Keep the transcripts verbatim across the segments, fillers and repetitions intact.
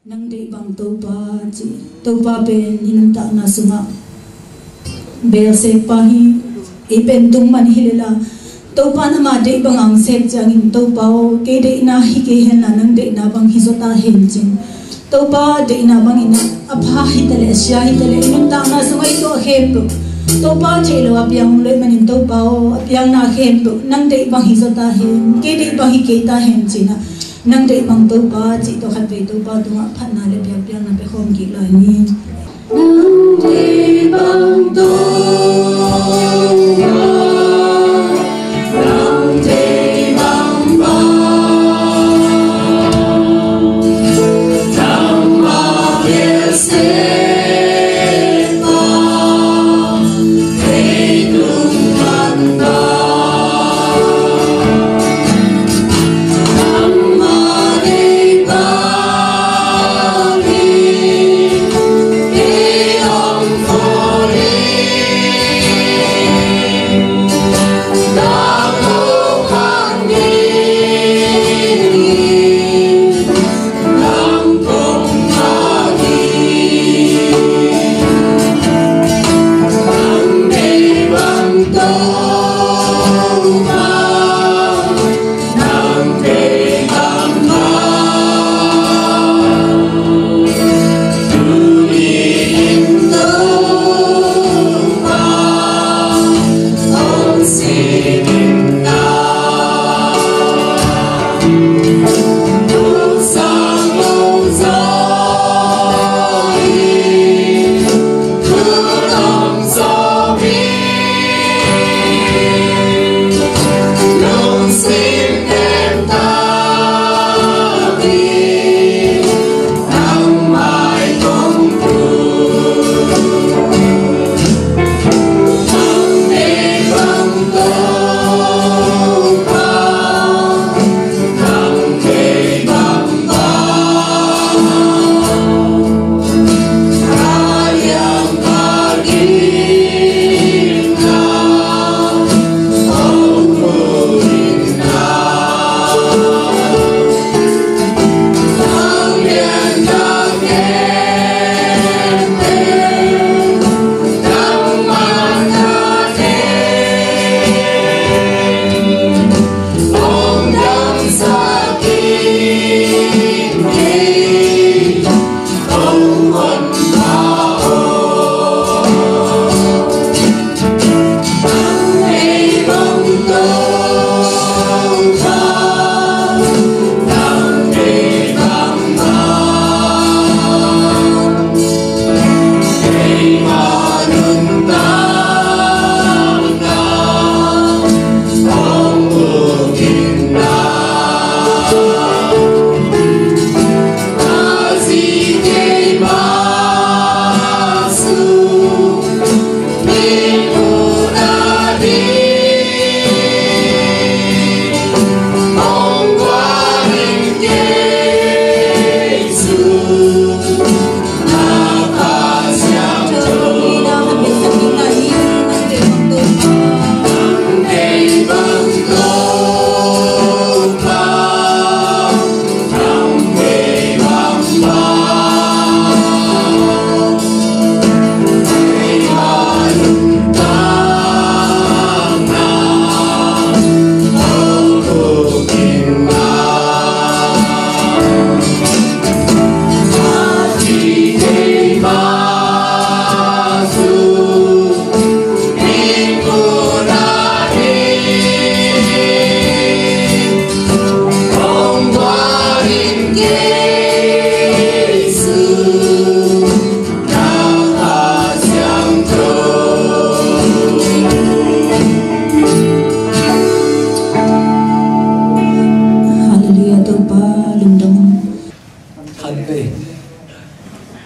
Nang deih bang Topa ci. Topa pen i nuntakna sungah belsekpa hi. I pen tung man hi lel a, Topa in ama deih bang ang sek ciangin, Topa aw, kei deihna hi kei henla nang deihna bang hi zaw ta hen cin. Topa deihna bangin a pha hi ta leh, a sia hi ta leh, i nuntakna sungah i tuah khempeuh Topa theih lo a piang lo ahih manin, Topa aw, a piangna khempeuh nang deih bang hi zaw ta hen, kei deih bang hi kei ta hen cin a, nang deih bang Topa cih tawh khatvei Topa tungah phatna le biakpiakna pia khawm kik lai ni. Nang deih bang Topa, nang deih bang bang, nang mah bel sek bang, leitung pan bang. Halleluiah, Topa lungdam. Khat vei,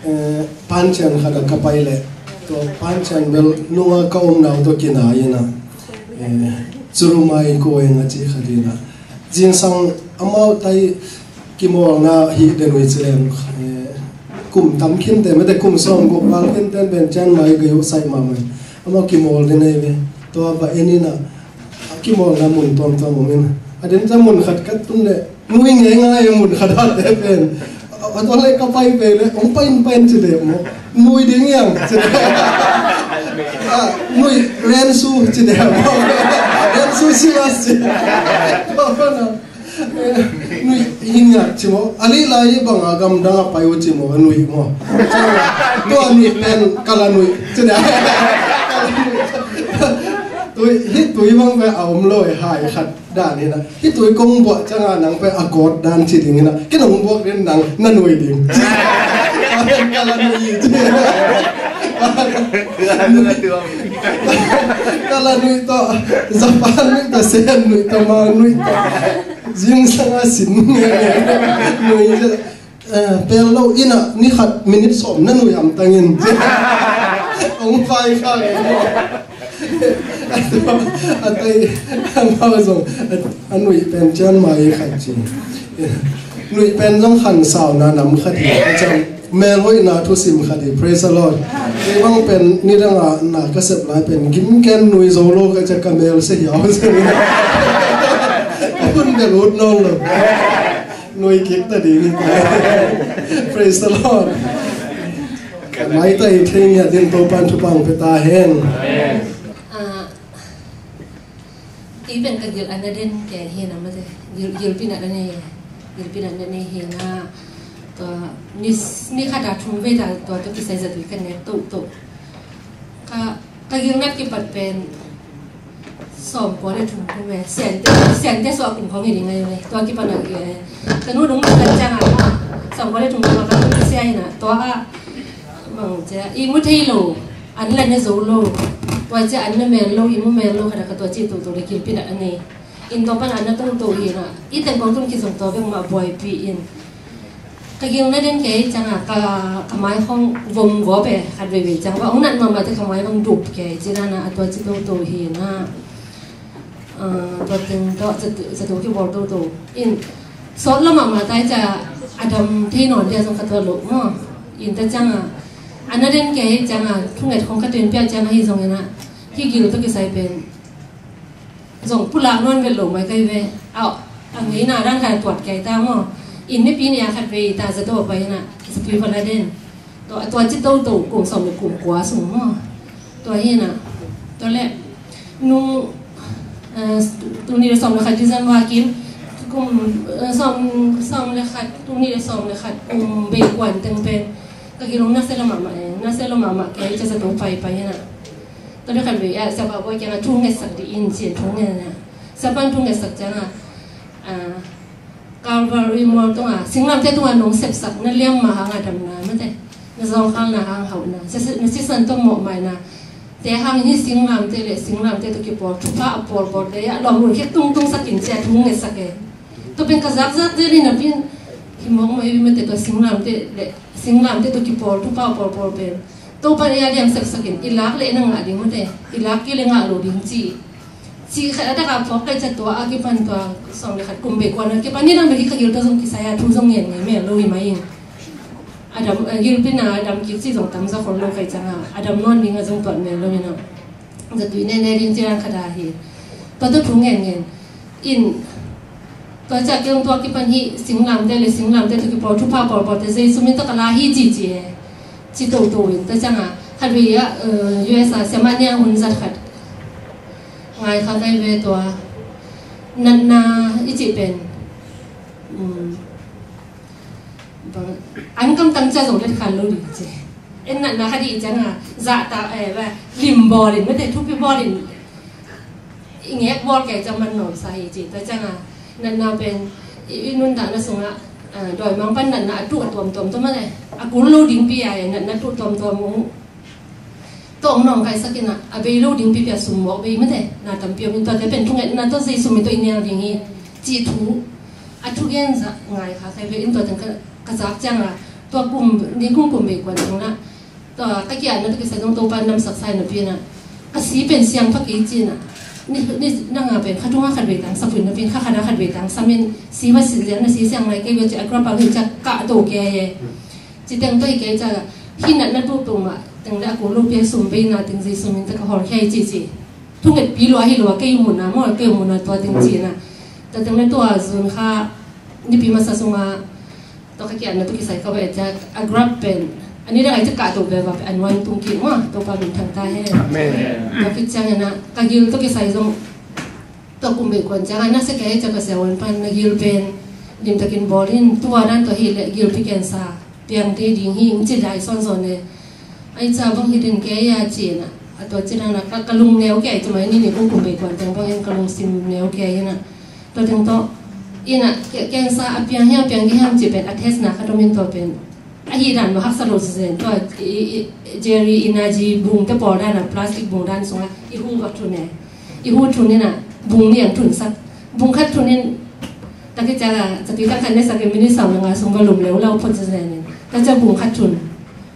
eh, pancian khat a ka pai leh, tua pancian bel nunga ka omna uh tawh kinai in a, eh, Curumai ko eng a ci khat in a, zingsang amau tai kimawlna hi den uh hi ci leng, eh, kum tam khinte, mete kum sawm guk val khinte pen Chiang Mai ka yu sai mahmah. Amau kimawl den ahi ve. Tua va en in a, a kimawlna mun tuamtuam om in a, a den ta mun khat ka tun leh, nui ngeingai a mun khat a te pen, a, A tua le ka pai ve le, hong pai in pai in ci de maw. Nui ding hiam ci de. Ah, nui Rensu ci de maw. Rensu Silas ci. Nui hi ngiat ci maw. A lih lai bang a gamdang a pai uh ci maw, nui maw. Tua nui pen ka la nui ci de. Tui, hih tui bang pen a om lo e, hai khat dan hi na. Hih tui kong buak ciang a nang pen a kawt dan ci ding hi na. Ken hong buak den nang na nui ding. Ka la nui ci. Ka la nui tawh, Japan nui tawh, Sen nui tawh, Mang nui tawh. Zingsang a sin nui ci. Eh, pel lo in a ni khat minute sawm na nui hamtang in. Hong pai kha le. A tai, a mau zong, a, a nui pen cian mai khat ci. Nui pen zong khan sauna nam khat hi. Cian mel hoihna thusim khat hi. Praise the Lord. Kei bang pen nidang a na ka sep lai pen gim ken nui zo lo ka cian ka mel se hiau. Ka hun bel ut nawn lo. Nui kik ta ding hi. Praise the Lord. Maitai thei ngiat ding Topan thupha hong pia ta hen. Ah, kei pen ka gil a na den kei hi na mate. Gil, gilpi na na nei. Gilpi na na nei hi na. Tua ni, ni khat a thum vei ta tua tawh kisai zatui ka nek toto. Ka, ka gil nat kipat pen sawmkua le thum kum e, Siante, Siante suah kum khawng hi ding ahi ve. Tua kipan a, eh, ka nu dong kan ciang a, sawmkua le thum kum a ka nu sia hi na, tua a, mang cia, i mu thei lo, an la ne zo lo, tua cia an na mel lo, i mu mel lo, khat a ka tua ci toto le kilpi na a nei. In tua pan an na toto hi na, i teng kong tun kizong tua bek mah buaipi in. Ka gil na den kei ciang a, ka, ka mai khawng vom gawp e, khat veivei ciang. Hong nat mahmah te ka mai khawng dup kei ci dan a, a tua ci toto hi na. Ah, tua teng tawh, ca tu, ca tu kibawl toto. In, sawt lo mahmah tai cia, a dam thei nawn dia zong ka tua lo maw. In ta ciang a, a na den kei ciang a, thunget khawng ka tuen pia ciang a hi zong in a, hi gil tawh kisai pen. Zong pulak nawn vet lo mai kai ve. Au, a ngeina dan khat a tuat kai ta maw. In mipi nih a khat vei ta zato pai na, zatui va la den. Tua, tua ci toto kum sawm le kum kua sung maw. Tua hi na. Tua le, nung, eh, tul nih le sawm le khat December kim, kum, eh, sawm, sawm le khat, tul nih le sawm le khat kum bei kuan teng pen. Ka gil hong na se lo mahmah e, na se lo mahmah kei cia zato pai pai hi na. Tua le khat vei a, siapa bawi kiang a thu ngetsak dih in ci, thu nget na. Siapa in thu ngetsak ciang a, ah, Calvary Mall tung a, singlamteh tung a nong sepsak na liam ma hang a damna, mate. Na zawngkhalna hang hauhna. Na sisan tawh mawhmaina. Te hang hi singlamteh le, singlamteh tawh kipawl, thupha a pawlpawl te a, lawmlun khia tungtung sak in cia thu ngetsak e. Tua pen ka zakzak te ni na pin, hi mawkmawk i mate tua singlamteh le, singlamteh tawh kipawl, thupha a pawlpawl pen. Topa nih a liam sepsak in, i lak leh na ngah ding mate, i lak kei leh ngah lo ding ci. Ci khat a tak a phawk kei cia tua a kipan tua sawm le khat kum bei kuan a kipan ni dang bek hi ka gil tawh zong kisai a thu zong ngen ngei mel lo hi mai in. A dam, a gilpi na a dam kik ci zong tam za khol lo kei ciang a, a dam nawn ding a zong tuat mel lo hi na. Zatui nene ding ci dang khat a hi. Tua tawh thu ngen ngen. In, tua ciah kei hong tua kipan hi, singlamteh le singlamteh tawh kipawl, thupha pawlpawlte Jesu min tawh ka la hi ci ci e. Ci toto in, tua ciang a, khat vei a, eh, U S a siamah nih a hun zat khat. Ngai kha kai ve tua. Natna i cih pen. Um, bang, an kam tam ciah zong let khan lo ding ci. En natna khat i ciang a, zahtak, eh, ba, lim bawl in, mate thupi bawl in. I ngek bawl kei ciang man nuamsa hi ci. Tua ciang a, natna pen i, i nuntakna sungah, ah, dawimang pan natna a tuh a tuamtuam tua mah le. A kul lo dingpi a, natna tuh tuamtuam uh. Tawh hong nawngkaisak in a, a bei lo dingpi pi a sum mawk bei mate. Na tampi om in tuate pen thungetna tawh Jesu min tawh i nial ding hi. Cih thu, a thugen zah ngai kha kai ve in tua teng ka, ka zak ciang a, tua kum, ni kum kum bei kuan teng lah. Tua ka kiatna tawh kisai zong Topa in damsak sa in napi in a, ka si pen siang pha kei ci in a, ni, ni dang a pen kha tung a khat vei tang sap uh in napi in kha khat a khat vei tang sam in si va si lian na si siang lai kei ve ci a grab a hin ciah kah to kei e. Ci teng tawh hi kei ciah hih natna tuh peuhmah teng le a kul lo pi a sum bei na teng Jesu min tawh ka hawlkhia hi ci ci. Thungetpi lua hi lo a kei mun a maw, kei mun a tua teng ci in a. Tua teng le tua zun kha nipi masa sung a Tua ka kiatna tawh kisai ka va et ciang a graph pen a ni dang a i ci kah to ve va pen a nuan tung kik maw, Topa min thang ta hen. Amen. Tua khit ciangin ah ka gil tawh kisai zong tua kum bei kuan ciang a na se kei ciang ka siavuan pan na gil pen limtakin bawl in, tua dan tua hi leh gilpi cancer piang te ding hi ing ci lai sawnsawn e. Ai ca bang hi den kei a ci na a tua ci dan a ka, ka lung neu kei ci mai ni ni kum kum bei kuan ciang bang in ka lung sim neu kei na. Tua teng tawh ina ke-, cancer a piang hiam piang kei hiam ci pen a test na khat om in tua pen ahi dan lo haksa lo zen tua i, i, i, Jerry ina ji bung te pawl dan a plastic bung dan sung a i hu va thun e. I hu thun ina bung ni ang thun sak. Bung khat thun in taki ca la, ca pi ka khan ne sak in minute sau na nga sung va lum leu lau phot zen in. Ta ca bung khat thun.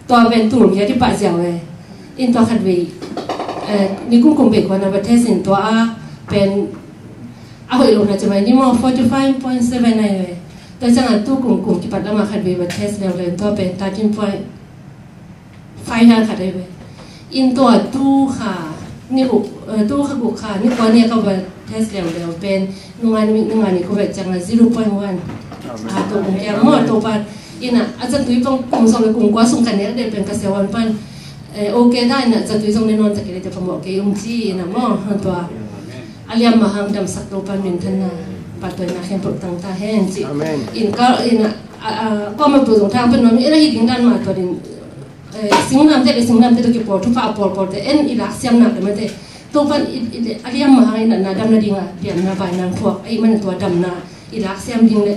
Tua pen tul kia ti pah ziau e. In tua khat vei, eh, ni kum kum bei kuan a va test in tua a pen a hoih lo na ci mai ni maw, forty five point seven ai ve. Tua ciang a tu kum kum kipat lam a khat vei va test leuleu tua pen thirteen point five na khat ai ve. In tua tu kha ni guk, eh, tu kha guk kha ni kua ni ka va test leuleu pen nunga ni, nunga ni ko va ciang a zero point one. Amen. A tua kum kia maw Topa ina a ca tui pang kum sawm le kum kua sung ka nek den pen ka siavuan pan, eh, okay ta ina ca tui zong ne nawn ta kei le te phamawh kei um ci ina maw, tua a liam mah hang damsak Topa min thanna pattuaina khempeuh tang ta hen ci. Amen. In ka ina a, a, kua mah tu zong thang pen nuam ina hi ding dan mah tua din, eh, singlamteh le singlamteh tawh kipawl thupha a pawlpawl te en i lak siam nak le mate Topan i, i, a liam mah hang ina na damna ding a liamna baina thuak a i man tua damna i lak siam ding le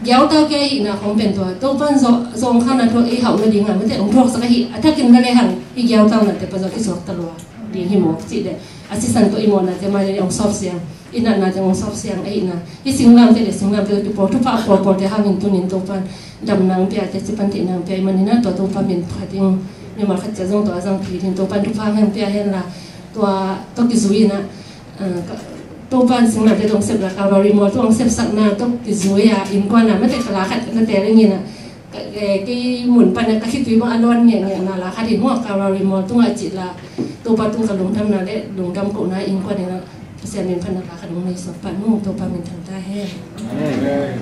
giautau kei a ihna khong pen tua Topan zawng khana thuak ei hauhna ding a mate hong thuaksak ahi a thakin na le hang i giautau na te pa zawng i suak ta lua ding hi mawk cih le a sisan tua i mawhna te mai le hong sawp siang i natna te hong sawp siang a ihna hi singlamteh le singlamteh tua kipawl thupha a pawlpawl te hangin tunin Topan damna hong pia te cipan theihna hong pia i manina tua Topa min phat ding mimal khat cia zong tua a zang pi ding Topan thupha hong pia hen la tua tua kizui ina, ah, ka, Topan singlamteh tawh hong sepna Calvary Mall tawh hong sepsakna tawh kizui a innkuan a mate ka la khat na tel ing ina, ka, eh, kei mun pan a ka khitui bang a lawn ngekngekna la khat in hua Calvary Mall tungah cih la Topa tung ka lungdamna le lungdam kohna innkuan ina Pasian min phatna la khat hong nei suak pah nung Topa min thang ta hen. Amen.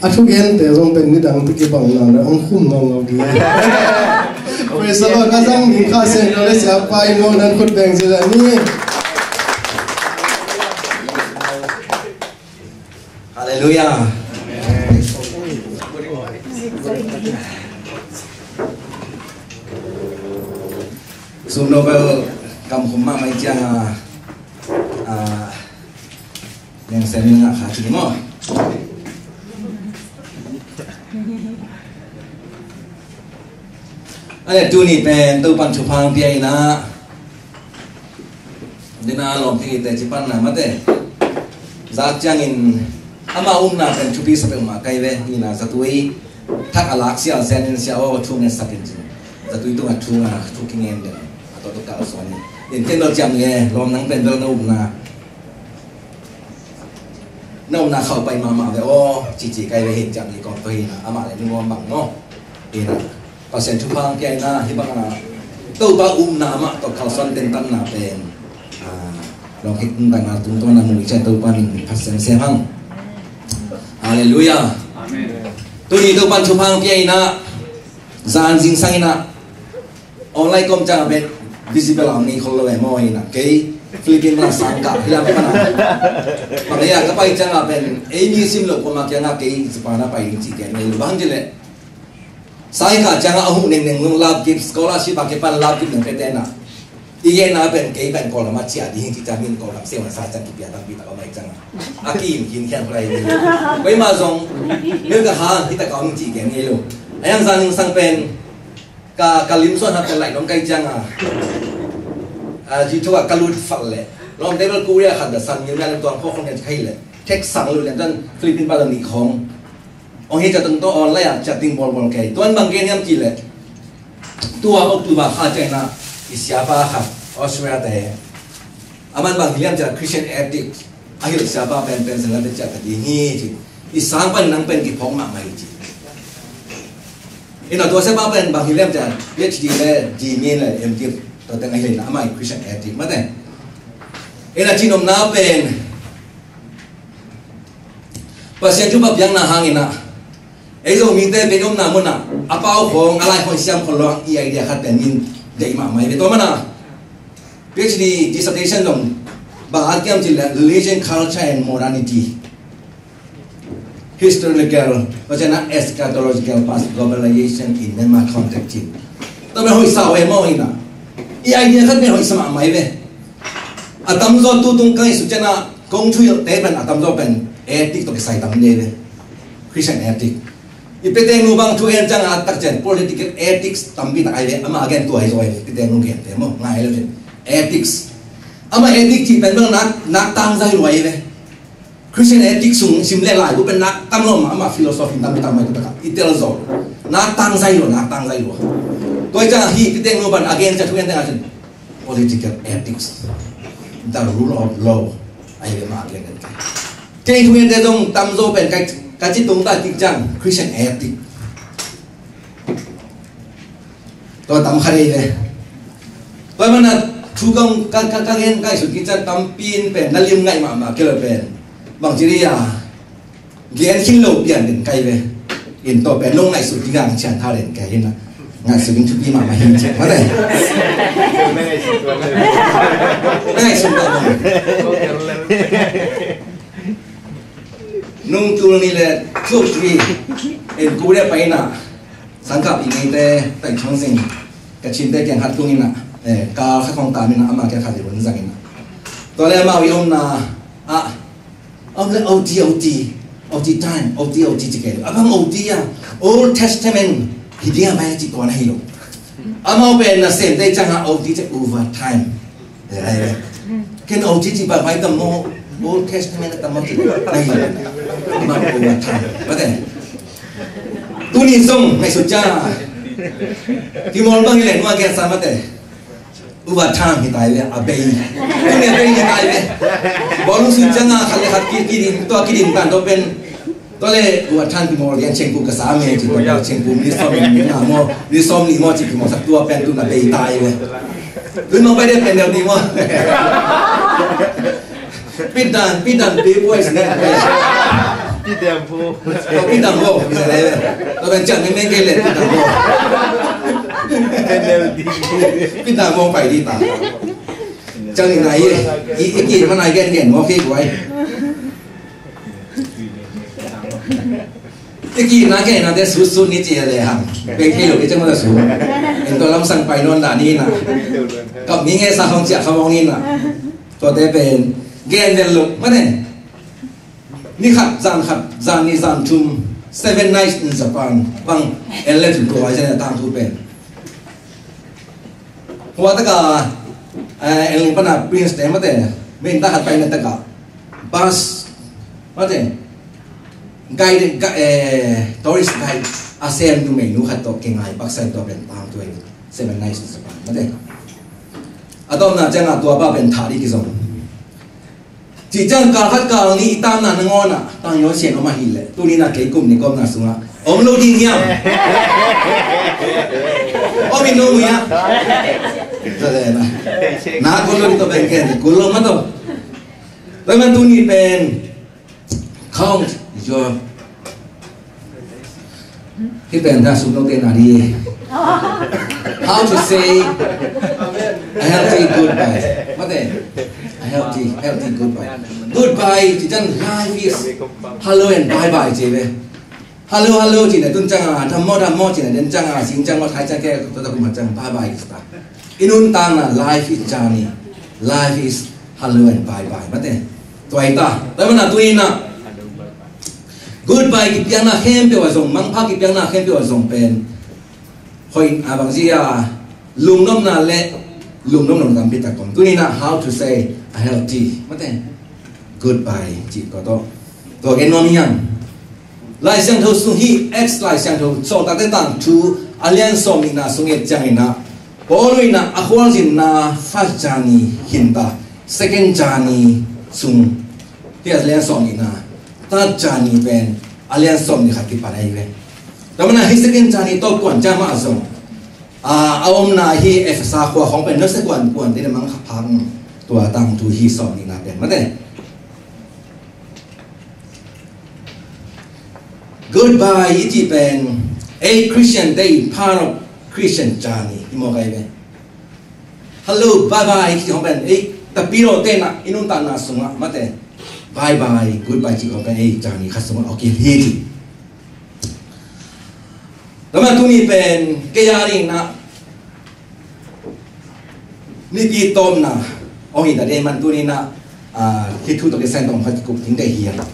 Thugente zong pen nidang te kibang nang le hong khum nawnlo ding. Praise the Lord. A zang ding Kha Siangtho le siapa i mual nan khut beng zia ni. Halleluiah. Sum no bel kam khum mahmah ciang a, a, Neng sem ning a kha ci maw. A le tuni pen Topan thupha pia in a, dena lawm thei te ci pan na mate. Zak ciangin ama umna pen thupi sa peuhmah kai ve in a, zatui thak a lak sia zen in sia aw thu ngen sak in ci. Zatui tungah thu a thu kingen den a tawh tuk kal suan in. In ken dol ciam le lawm nang pen dol na umna. Na umna khauh pai mahmah ve aw, cici kai ve hin ciang hi kong tua hi na, amah le nungawm bang maw. Hi na, Pasian thupha hong pia hi na, hi bang a, Topa umna amah tawh kalsuan tentanna pen, a, lawng khek tung dan a tungtawn a mu i cian Topa min phat semsem hang. Halleluiah. Amen. Tuni Topa thupha hong pia hi na, zan zingsang hi na, online kom ciang a pen visible a om ngei khol lo e maw hi na, kei Philippine la sang kah hi lam pana. Bang hei a ka pai ciang a pen ei mi sim lo kom a kiang a kei Japan a pai ding ci ken ngei lo bang ci le. Sang kah ciang a a huh nengneng lung love gift, scholarship a kipan love gift neng pe te na. I gen na pen kei pen Kawlgam a ciah ding ci ciang min Kawlgam siang a sa ciang kipia tampi tak a mai ciang a. A ki in kin khian khulai ni. Koi ma zong mil ka ha hi ta ka om ci ken ngei lo. A yang zan zingsang pen Ka, ka lim suan hat ka laih nong kai ciang a, a, ji thuk a ka lut fal le. Lawmte bel Korea khat da san mil mia le tuang phawk khong ken kai le. Thek sang lut le tan Philippine pa da nih khong. Ong hi ca tung to online a chatting bol bol kei. Tuan bang gen hiam ci le. Tua October kha ciang na i siapa khat Australia te. Aman bang hi liam ci a Christian ethic. A hilh siapa pen pen sen la te ciah ta ding hi ci. I sang pan nang pen kiphawk mahmah hi ci. Ina tua siapa pen bang hi liam ci a PhD le G.Min le M.Div tua teng a hilh na amah i Christian ethic mate. Ina cinomna pen Pasian thupha piakna hangin a Ei Zomite pen i omna munah a pau khawng a lai khawng siam khol lo i idea khat pen min deih mahmah hi ve tua mana. PhD dissertation zong bang a kiam cih leh religion, culture and modernity, historical, tua ciangin eschatological past globalization in Myanmar context cih. Tua pen hoih sa uh e maw hi na. I idea khat pen hoih sa mahmah hi ve. A tamzaw tu tung kai su ciangin kong thuhilhte pen a tamzaw pen ethic tawh kisai tam hi ve. Christian ethic. I Peter nu bang thu en ciang a tak ciang political ethics tampi tak ai ve, ama gen tua hi zaw ai ve, Peter nu gen te maw, ngai lo ciang. Ethics. Ama ethics cih pen bang nak, nak tang zai lo ai ve. Christian ethics sung sim le lai, bu pen nak tam lo ma, ama philosophy tampi tak mai tu tak a, i tel zaw. Nak tang zai lo, nak tang zai lo. Tua ciang hi, Peter nu bang a gen ciang thu en ciang a ciang. Political ethics, the rule of law, a hi ve mah a gen den. Kei thu ngen te zong tamzaw pen ka, ka ci tung ta kik ciang Christian ethic. Tua tam kha dei ve. Tua mana thu kong ka, ka, ka gen ka sut kik ciang tampi in pen na lim ngaih mahmah kei lo pen. Bang ci ri a. Gen khin lo pian den kai ve. In tawh pen nong ngaihsut ding a cian tha den kai hi na. Ngaihsut ding thupi mahmah hi cian mah le. Ngaihsut mahmah. Nung tul nih le thuk ri in ku le pai na. Sangkah pi ngei te tai chong sing. Ka chin te kiang khat tung in na. Eh, ka kha khong ta min na ama kiang khat i run zang in na. Tua le ama i om na. Ah, Om le O T, O T, O T time, O T, O T ci kei lo. A bang O T a, Old Testament hi ding a mai ci kona hi lo. Amau pen na sem te ciang a O T ci overtime. Ken O T ci ba mai tam mo, Old Testament tam mo ci na hi lo. Amau overtime. Mate. Tuni zong ngaihsut ciang. Kimawl bang hi le nua gen sa mate. Uva thang hi tai ve, a bei. Tuni a bei hi tai ve. Bawlung sui ciang a khat le khat ki, ki ding, tua ki ding tan tua pen. Tua le uva thang ki mawl lian chengpu ka sa me ci tua chengpu mi som ni na maw, mi som ni maw ci ki mawl sak tua pen tu na bei tai ve. Tun maw pai de pen deu ni maw. Pidan, pidan, big boys ne. Pidang ho. Pidang ho. Pidang ho. Pidang ho. Pidang ho pai di ta. Ciangin a i, i, i kihna a i gen gen mawk hi guai. I kihna genna te sut sut ni ci le hang. Bek hi lo kei ciang mawk a sut. En tua lamsang pai nawn dah ni na. Kap ni nge sa hong ciah kha mawk ni na. Tuate pen gen vel lo mah ne. Ni khat, zan khat, zan nih, zan thum, seven nights in Japan. Bang en le tun tua ai zan a tangthu pen. Hua taka, eh, en ling pana Prince te mate, min ta khat pai na taka. Bus, mate. Guide, ga-, eh, tourist guide, a sem numeinu khat tawh, kingai paksa in tua pen tangthu en. Seven nights in Japan, mate. A tawpna ciang a tua pa pen thah di kizom. Cih ciang kal khat kal nih i tamna nangawn ah tangzaw sian om ahih leh tuni in ah kei kum nih kawmna sungah om lo ding hiam? Om in om uh hiam? Na kul lo ding tawh pen ken kul lo mah tawh. Tua man tuni pen count your Hih pen dah sum lo te na di. How to say a healthy goodbye? Mate, a healthy, healthy goodbye. Goodbye, ci ciang life is hello and bye bye ci ve. Hello, hello ci na tun ciang a, dam maw, dam maw ci na den ciang a, sing ciang maw, thai ciang ke, to ta kum ciang bye bye ci ta. I nuntakna, life is journey. Life is hello and bye bye. Mate. Tua hi ta. Tua hi mana tu hi na. Goodbye kipiakna khempeuh a zong, mangpha kipiakna khempeuh a zong pen. Hoih a bang zia lungnopna le lungnopna tampi tak om. Tu hi na how to say a healthy. Mate. Goodbye ci ko to. Tua gen nuam hiam. Lai Siangtho sung hi, Acts Lai Siangtho, Sawltakte tangthu, a lian sawm nihna sung et ciangin ah, Paul in ah a khualzinna first journey hi ta, second journey sung, hi a lian sawm nihna, third journey pen, a lian sawm nih khat kipan ahi ve. Tua mana hi second journey tawh kuan ciang mah a zong, a, a omna hi Efesa khua khawng pen, no se kuan kuan te na mang kha phang tua tangthu hi sawm nihna pen, mate. Goodbye i cih pen ei Christian te i part of Christian journey i mawk ahi ve. Hello, bye bye i cih hong pen ei tapilo te na i nuntakna sungah mate bye bye, goodbye cih hong pen ei journey khat sungah awkil hi cih. Tua mah tuni pen kei a ding na Nipi tawmna hong hi ta dei man tuni na, ah, hih thu tawh kisai tawm khat kikup ding dei hi a.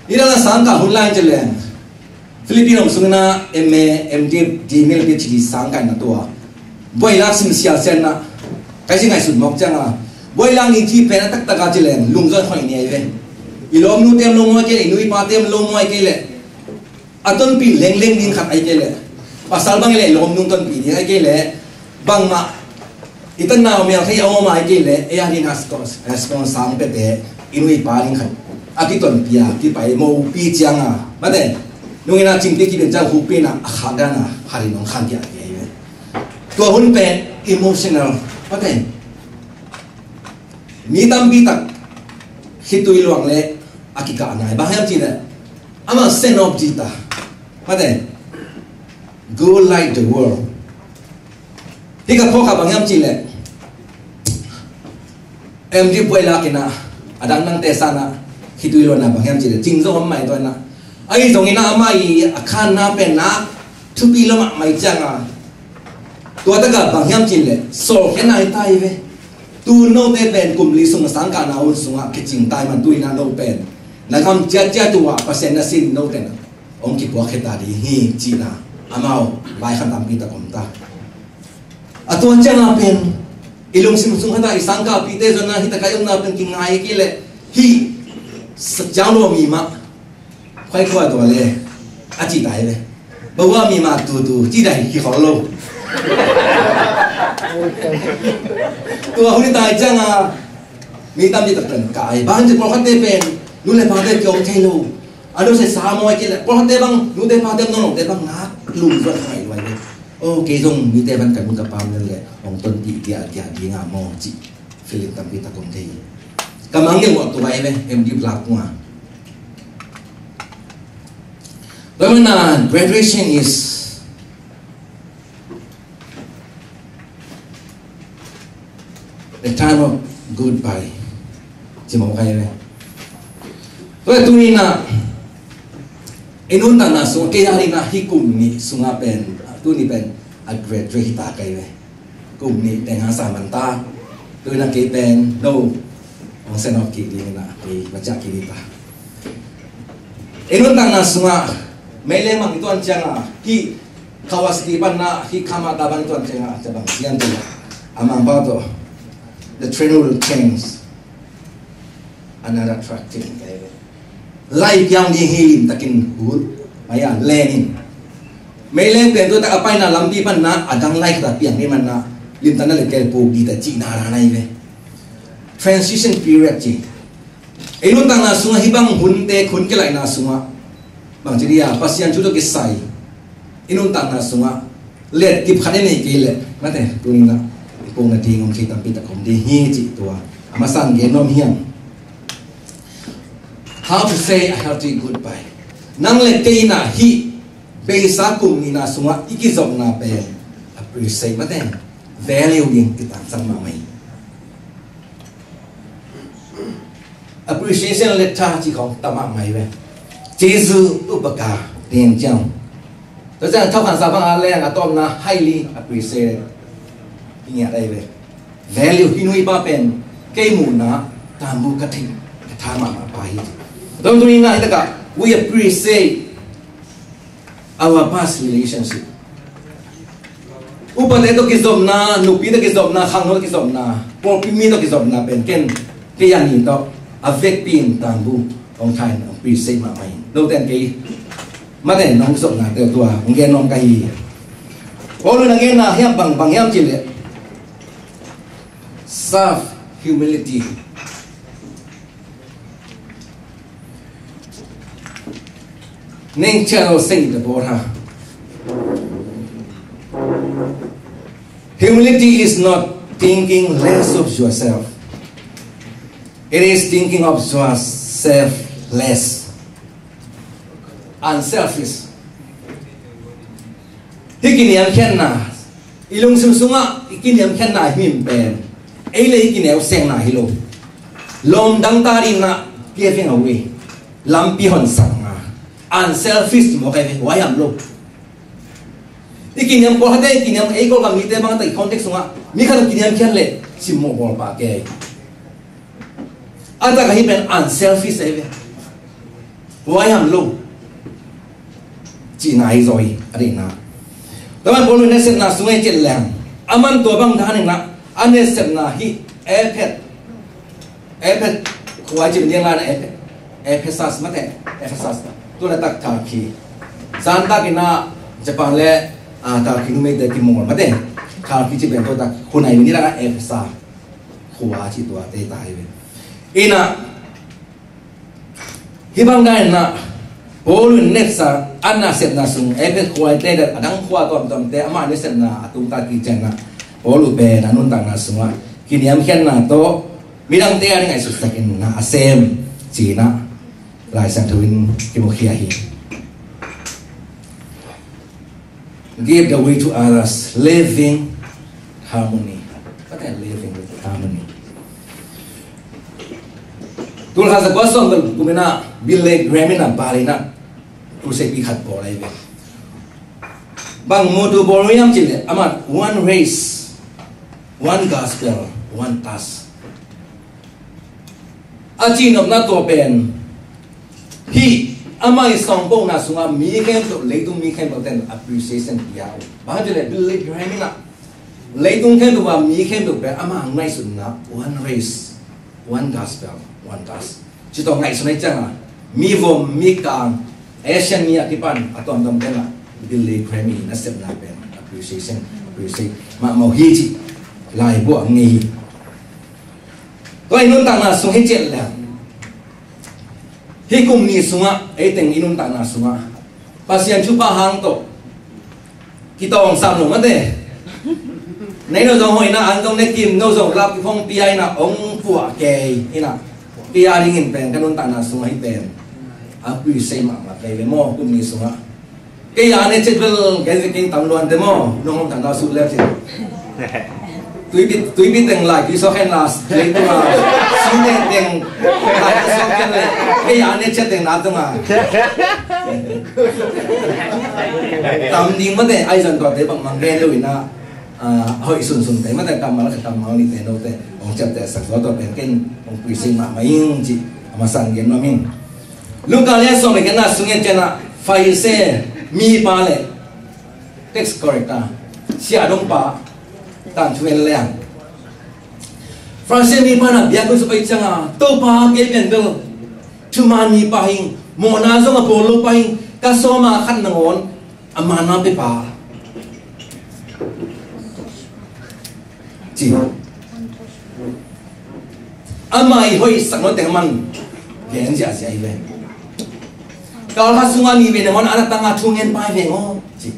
Nidang a sangkah hun lai ci leng Philippine om sung na M A, M Div, D Mil, PhD sangkah na tua. Buailak sim sial sial na kai si ngaihsut mawk ciang a. Buailak ni ci pen a taktak a ci leng lungzon hoi ni ai ve. I lawmnu tem lo muai kei le, i nu i pa tem lo muai kei le. A tonpih lengleng ding khat ai kei leh pasal bang i leh lawm nung tonpih ding ai kei leh bangmah i tan nau mel thei a om ai kei leh ei a ding a sponsor sang pete i nui pa ding khat a kitonpih a kipai mopi ciang a mate nungin a cingpi kiben ciang hupi na a khak dan a khat in hong khak dia kei ve. Tua hun pen emotional mate. Mi tampi tak khitui luang le a kikah nai bang hiam cih leh amah send off cih ta mate go light the world. Hih ka phawk kha bang hiam cih leh M D buai lak in a a dang nangte san a khitui luang na bang hiam cih leh cing zong om mai tua in a ahi zongin a amah i a khanna pen nak thupi lo mahmah ciang a Tua takah bang hiam cih leh sawlkhiatna hi ta hi ve. Tu note pen kum li sung a sangkahna hun sungah kicing ta hi man tu in a no pen na gam ciatciat uh ah Pasian na sin note na hong kipuak khia ta ding hi cihna amau laikhan tampi tak om ta. A tua ciangah pen i lungsim sung khatah i sangkahpihte zonna hi takah i omna pen kingai kei leh hih ciang lua mi mah Khuaikhua tua le a cih tai ve. Bawa mi ma tutu cih dai kikhol lo. Tua hun i tai ciang a mi tam ci tak pen kai bang ci pawlkhatte pen nu le pate kiom thei lo. A nu se sa mawi kei le pawlkhatte bang nute pate nonongte bang nak lum zuat ngai luai ve. O kei zong mite bang ka nu ka pam le hong tonpih diahdiah ding a maw cih feeling tampi tak om thei. Ka mang ngen mawh tua i ve, M D plak ua. Tua mana graduation is the time of goodbye. Ci mawh kai ve. Tua tuni na i nuntakna sungah kei a ding na hih kum nih sungah pen tuni pen a graduate hi ta kai ve. Kum nih teng hang sa man ta. Tuni na kei pen no hong send off kik ding na kei va ciah kik ding ta. I nuntakna sungah meileng mang i tuan ciangah hih Kawasaki pan na hih Kamada pan i tuan ciangah a ca bang sian ciangah a mang pa tawh the train will change another track. Lai piang ding hi lim takin hul maya lenin meileng pen tu tak a paina lampi pan na a dang lai khat a piang ding man na lim tan na le kel puk ding ta cihna ra nai ve. Transition period ci. I nuntakna sungah hih bang hunte khun kilaihna sungah bang ci dia Pasian thu tawh kisai i nuntakna sungah let kip khat i nei kei leh mate tuni na i pukna ding om thei tampi tak om ding hi cih tua a masan gen nuam hiam? How to say a healthy goodbye. Nang le kei na hih beisa kum nihna sungah i kizopna pen appreciate mate value ding kitangsan mahmah hi. Appreciation letter ci khong tamah mai ve. Jesu upaka tian ciang. Tua ciang thau khan sa bang a leng a tawmna highly appreciate. Hi ngiat ai ve. Value hi nui pa pen kei muhna tambu ka thei ka tha mahmah pa hi. Tua tuni na hi taka we appreciate our past relationship. Upate tawh kizopna, nupi tawh kizopna, khangno tawh kizopna, pawlpi mi tawh kizopna pen ken kei a ni tawh a vekpi in tangbu hong thain hong pi sei mahmah in. Note in kei mate nong kizopna teuh tua hong gen nong ka hi. Paul in a genna hiam bang bang hiam cih leh self humility. Ning channel sing the border. Humility is not thinking less of yourself. It is thinking of yourself less. Unselfish. Hih kiniamkhiatna i lungsim sungah i kiniamkhiatna hi min pen ei le i kineu sengna hi lo. Lawm dang ta dingna giving away. Lampi honsakna. Unselfish maw kai ve wai am lo. I kiniam pawl hate i kiniam ei kol ka mite bang ta i context sungah mi khat kiniamkhiat le sim maw bawl pa ke. A tak ahi pen unselfish ahi ve. Huai ham lo cihna ahi zaw hi a deihna. Taman pawl nasepna sung ahi cih leng aman tua bang dan inah a nasepna hi Ephet Ephet khuai cih liang lai na Ephet Ephesus mate Ephesus tu latak Turkey zantak inah Japan le Turkey numeite kimawl mate Turkey cih pen tua tak hunai ni la Ephesus khua cih tua te ta hi ve. Inah hih bang dan inah Paul in netsang a nasepna sung Ephet khuaite dan a dang khua tuamtuamte amah nasepna a tungta kician inah Paul uh pen a nuntakna sungah kiniamkhiatna tawh midangte a ding ngaihsutsakin na a sem ci inah Lai Siangtho in kimukhia hi. Give the way to others, living harmony. What is living with harmony? Tul khat za kua sawm tul kum inah Billy Graham inah Bali inah crusade pi khat bawl ahi ve. Bang mutu bawl hiam cih leh amah one race, one gospel, one task. A cihnopna tua pen hih amah i sawngpokna sungah mi khempeuh leitung mi khempeuh ten appreciation pia uh. Bang hang cih leh Billy Graham inah leitung khempeuh ah mi khempeuh pen amah ngaihsutna one race, one gospel, one task. Ci tawh ngaihsutna i ciangah mi vom mi kang Asian mi a kipan a tuamtuam tenah Billy Graham i nasepna pen appreciation appreciate mahmah uh hi cih laibu ah ngei hi. Tua i nuntakna sung hi ciat leh hih kum nih sungah eiteng i nuntakna sungah Pasian thupha hang tawh kitawngsam lo mate. Nei no zong hoihna an zong ne kim no zong lap kiphong pia inah ong puah kei inah Kei a dingin pen ka nuntakna sungah hih pen a appreciate mahmah kei ve maw, kum ni sungah. Kei a ne chet bel gen ve keng tam luante maw, nong hong tangna suk lek chet. Tuipi, tuipi teng lai, tuipi sawk hen la, lei tung a, sine teng lai, tuipi sawk hen le, kei a ne chet teng na tung a. Tam ding mate, ai zan tuate bangmah gen lo in a, a, hoih sunsun te mate, kammal khat kammal nihte note hong ciaptehsak zo, tua pen ken hong appreciate mahmah ing ci, a masa in gen nuam ing. Luka lian sawm le giatna sung ngen ciangin ah Pharisee mipa le tax collector, siahdongpa tangthu en leng. Pharisee mipa in ah biakinn sung pai ciangin ah, Topa, kei pen bel thuman mipa hi ing, mawhna zong a bawl lopa hi ing, ka sawm a khat nangawn a man-a pia pa, ci. Amah i hoihsak nawn teng aman gen ziahziah hi ve. Kal khat sungah nih vei nangawn an a tang a thu ngen pai veng aw, ci.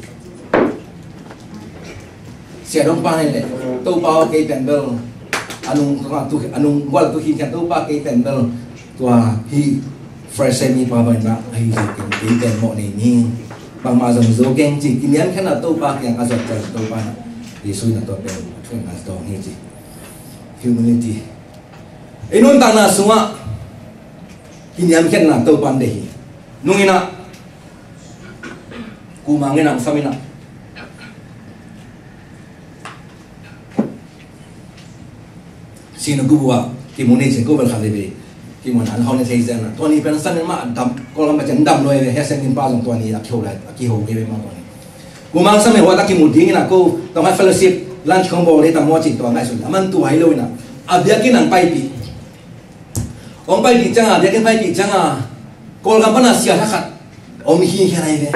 Siahdongpa in leh, Topa aw, kei pen bel a nung gual tu, a nung gual tu hi, Topa, kei pen bel tua hih Pharisee mipa bangin ah ahi zongin kei pen mawh nei ning, bangmah zong zo keng, ci. Kiniamkhiatna Topa kiang a zuat ciang Topa in ah, Jesu in ah tua pen a thu ngen a dawng hi, ci. Humility. I nuntakna sungah kiniamkhiatna Topa in deih hi. Nung in ah, kuamah ngen a, sam in ah, synagogue ah kimu ni ci, ko bel khat veve kimu na, an hong ne thei zen a. Tua ni pen sam in mah dam, Kawlgam pa ciang dam lo ve, he sen in pa zong tua ni a kiho lai, a kiho veve mah tua ni. Kuamah sam in hua ta kimu ding in ah, ko tawh ngai fellowship lunch khong bawl le tam maw, ci, tua ngaihsun. Aman tua hi lo in ah, a biakinn ah hong paipih. Hong paipih ciangin, biakinn paipih ciangin, Kawlgam pan a sia thakhat om hi, hi lai ve.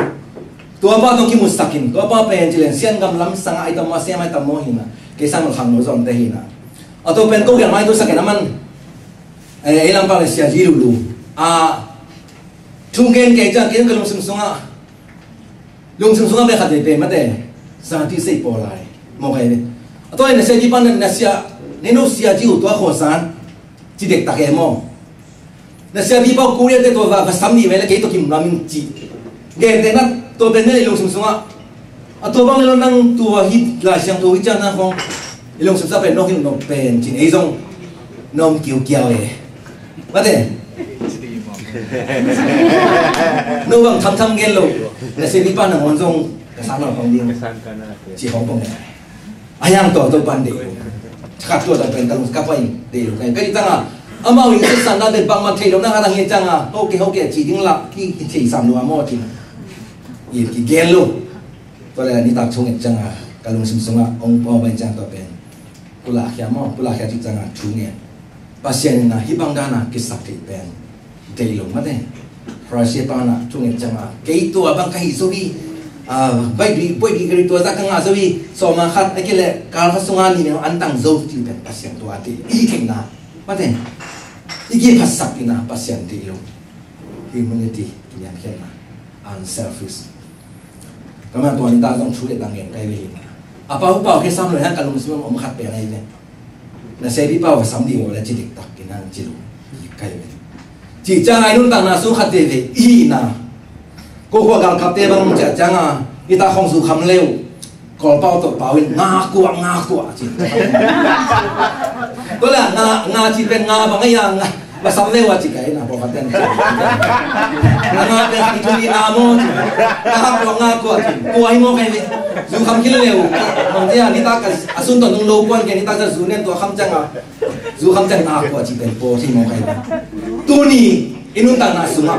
Tua pa tawh kimusak in, tua pa pen ci leng Siangam lam sangah ai tam maw, sem ai tam maw hi na, kei sang mal khang lo zong te hi na. A tua pen ko gen mai tu sak in aman, eh, ei lam pa le Sia Ji Lulu. A, thu ngen kei ciang, kei ka lungsim sungah, lungsim sungah bek khat vei pen mate, zati sei pawl lai. Mawk ai ve. A tua in na sia Ji pan na sia, ne no Sia Ji uh tua khuasan, ci dektak e maw. Na sia Ji pa uh Korea te tua va, va sam ni ve le kei tua kim lam in ci. Gen te na tua pen ne lungsim sungah. A tua bang le lo nang tua hih Lai Siangtho hih ciang nang khong. I lungsim sa pen no hi no pen cin ei zong. Nom kiukiau e. Mate. No bang thamtham gen lo. Na sia Ji pa nangawn zong ka sang lo khong ding. Ci khong khong e. A hiang tua Topa in deih lo. Khat tua tua pen ka lung ka pai deih lo. Ka i pai tang a. Amau in sisana de bangmah thei lo na ka nang hi ciang a. Hoke hoke ci ding la ki, ki thei sam lo a maw ci. I ki gen lo. Tua le nitak thu nget ciang a, ka lungsim sungah hong pua bai ciang tua pen. Pulakkhia maw, pulakkhia cih ciang a thu nget. Pasian in a hih bang dan a kisap theih pen. Deih lo mate. Pharisee pa in a thu nget ciang a, kei tua bang ka hih zo hi. A, bai di, bai di ka ri tua zah ka ngah zo hi. Sawm a khat, a kei le, kal khat sungah nih neu an tang zo cih pen Pasian tua deih. I theihna. Mate. I kiphatsak in a Pasian deih lo. Humility, kiniamkhiatna. Unselfish. Ka man tua nitak zong thu le tang ngen kai ve hi na. A pau pau khe sam lo hian ka lungsim om khat pen ahi ve. Na sia Ji pa uh sam ding uh le ci diktak in hang ci lo. Kai ve. Ci ciang a i nuntakna sung khat veve i hi na. Ko khua galkapte bang ciah ciang a i ta khong zu kham leu. Kawlpau tawh pau in nga kuah, nga kuah ci. Tua le nga, nga ci pen nga bang a i a nga. Ba sam leu a ci kai na pawlkhat ten. Na nga pen i tuni na maw ci. Nga kuah, nga kuah ci. Kuah hi maw kai ve. Zu kham khin leu. Bang ci a nitak a sun tawh nung lo kuan ke nitak a zu nen tua kham ciang a. Zu kham ciang nga kuah ci pen pawl hi maw kai ve. Tuni i nuntakna sungah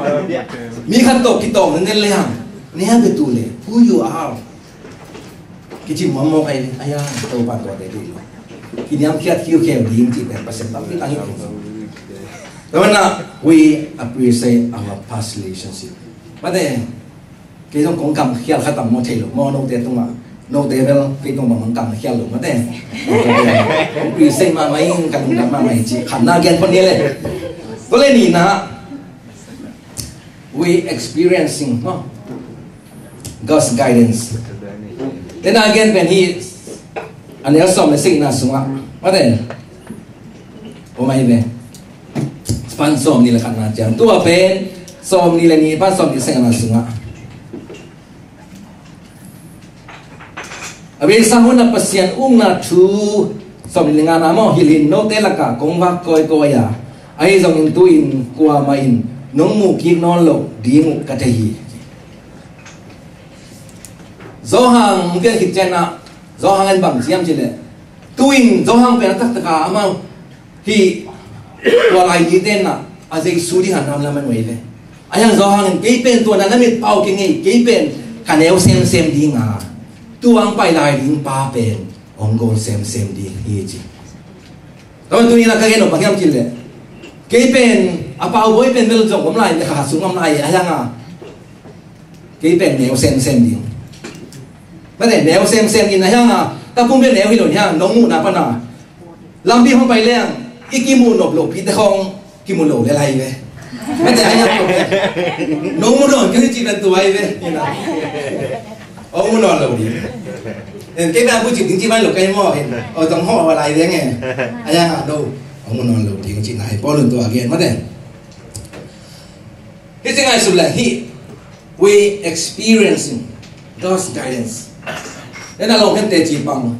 mi khat tawh kitawng nen le hang. Ni hang ke tu le. Who you are? Kici muam mawk ai, ai a, Topa tuate deih lo. Kiniamkhiat khiukheu ding cih pen Pasian tampi tang hi. Tua manin we appreciate our past relationship. Mate, kei zong kong kam khial kha tam maw thei lo, maw note tungah, note bel kei tungah bang kam khial lo, mate. Kong appreciate mahmah ing, ka lungdam mahmah ing cih, khatna gen phot ni le. Tua le nihna, we experiencing, maw. God's guidance. Tena gen pen hi a neu sawm le sagihna sungah. Mate. Om ahi ve. Pan sawmnih le khatna ciang, tua pen sawmnih le nih pan sawmnih le sagihna sungah, a beisa hun a Pasian ukna thu, sawmnih le ngana maw, hilhin note lakah kong vak kawikawi a, ahi zongin tu-in kuamah in nong muh kik nawn loh ding uh ka thei hi. Johan hong pian khit ciangin ah, Johan in bang ci hiam cih leh, tu-in Johan pen a taktak a amau hih tua lai ding ten ah a Jesu ding a nam lam a nuai ve. Ahi hang Johan in, kei pen tua na na mit pau kei ngei, kei pen ka neu semsem ding a, tua hong pai lai ding pa pen hong gol semsem ding hi ci. Tua tu-in ah ka gen nop bang hiam cih leh, kei pen a pau bawi pen bel zong om lai, kha sung om lai, ahi hang a kei pen neu semsem ding. Mate, neu semsem in ahi hang a, ka pum pen neu hi lo hi hang, nong muhna pan a lampi hong pai leng i kimuh nop loh pite khong kimu lo le lai ve. Mate, ahi hang a, nong muh nawn kei cih pen tua hi ve. Hong muh nawn lo ding. Kei pen a bucip ding cih mai lo kei maw. O tong ho a lai ve nge. Ahi hang a, no, hong muh nawn lo ding cihna hi. Paul in tua gen, mate. Hih ci ngaihsut leh hih, we experiencing God's guidance. Ena long hente ci pang.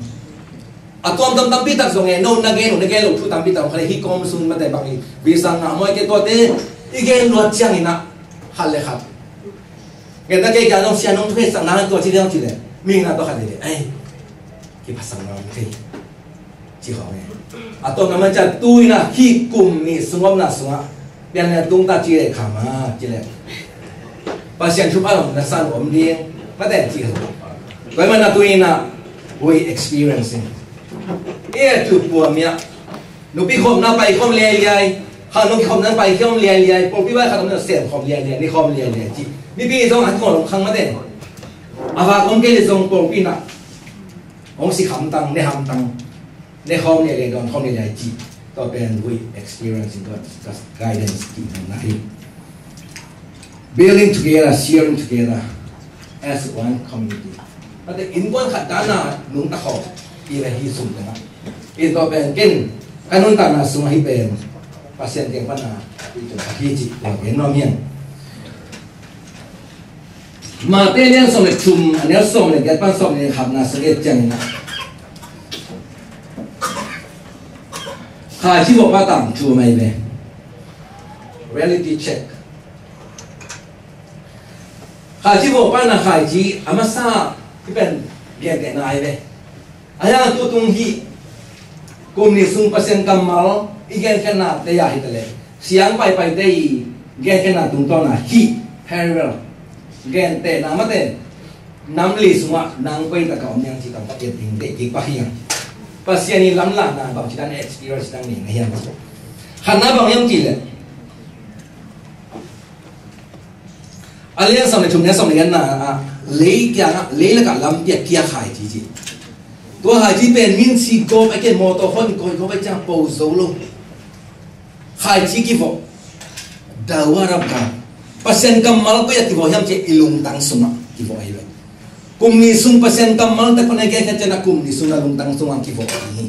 A tuamtuam tampi tak zong e, no na gen uh, na gen lo thu tampi tak zong kha le, hih kawm sung mate bang hi. Visa ngah maw, kei tuate i gen luat ciangin ah khat le khat. Ngen na kei kia zong sia nong thu hei sak na tua ci liang ci le. Ming na tua khat le. Ei. Kiphasak na om thei. Ci khawng e. A tawpna man ciah tu-in ah hih kum nih sung omna sungah pian le tung ta ci le kha ma ci le. Pasian thupha lo na san om ding. Mate ci khawng. Tua man a tu-in ah we experiencing. E tu pua mia. Nupi khawmna pai khawm liailiai. Kha nong khawmna pai khawm liailiai. Pawlpi vai kha nong sem khawm liailiai. Ni khawm liailiai ci. Mipi zong an khawm khang mate. A va khawm kei le zong pawlpi na. Hong si hamtang, ne hamtang, ne khawm ne le dawn khawm ne lai ci. Tua pen we experiencing God's guidance ci na hi. Building together, sharing together as one community. Mate innkuan khat dan a nungta khawm i le hi sum tengah. I tua pen ken ka nuntakna sung ahi pen Pasian teng pan a i tua hi ci tua pen nuam hian. Mate lian sawm le thum, a neu sawm le giat pan sawm le khatna sung et ciangin ah, khaici vawhpa tangthu mai ve. Reality check. Khaici vawhpa na khaici a masa i pen gentehna ai ve. A hiang tu tung hi. Kum nih sung Pasian kammal i genkhiatna te a hi ta le, siang paipai te i genkhiatna tungtawn a hi. Parallel. Gentehna mate. Nam li sungah nang koi taka om niang ci tang pakiat ding te kik pa hiang. Pasian i lamlahna bang ci dan experience dang ning a hiang. Khatna bang hiang ci le. A lian sawm le thum, neu sawm le giatna ah, lei kiangah, lei lakah lampi a kia khaici ci. Tua khaici pen min si gawp a kei mawtaw hon koi gawp a ciang po zo lo. Khaici kivawh. Dawa rabga. Pasian kammal koi a kivawh hiam ci i lungtang sungah kivawh ahi lo. Kum nih sung Pasian kammal te kone kei khat ciang a kum nih sung a lungtang sungah kivawh ahi hi.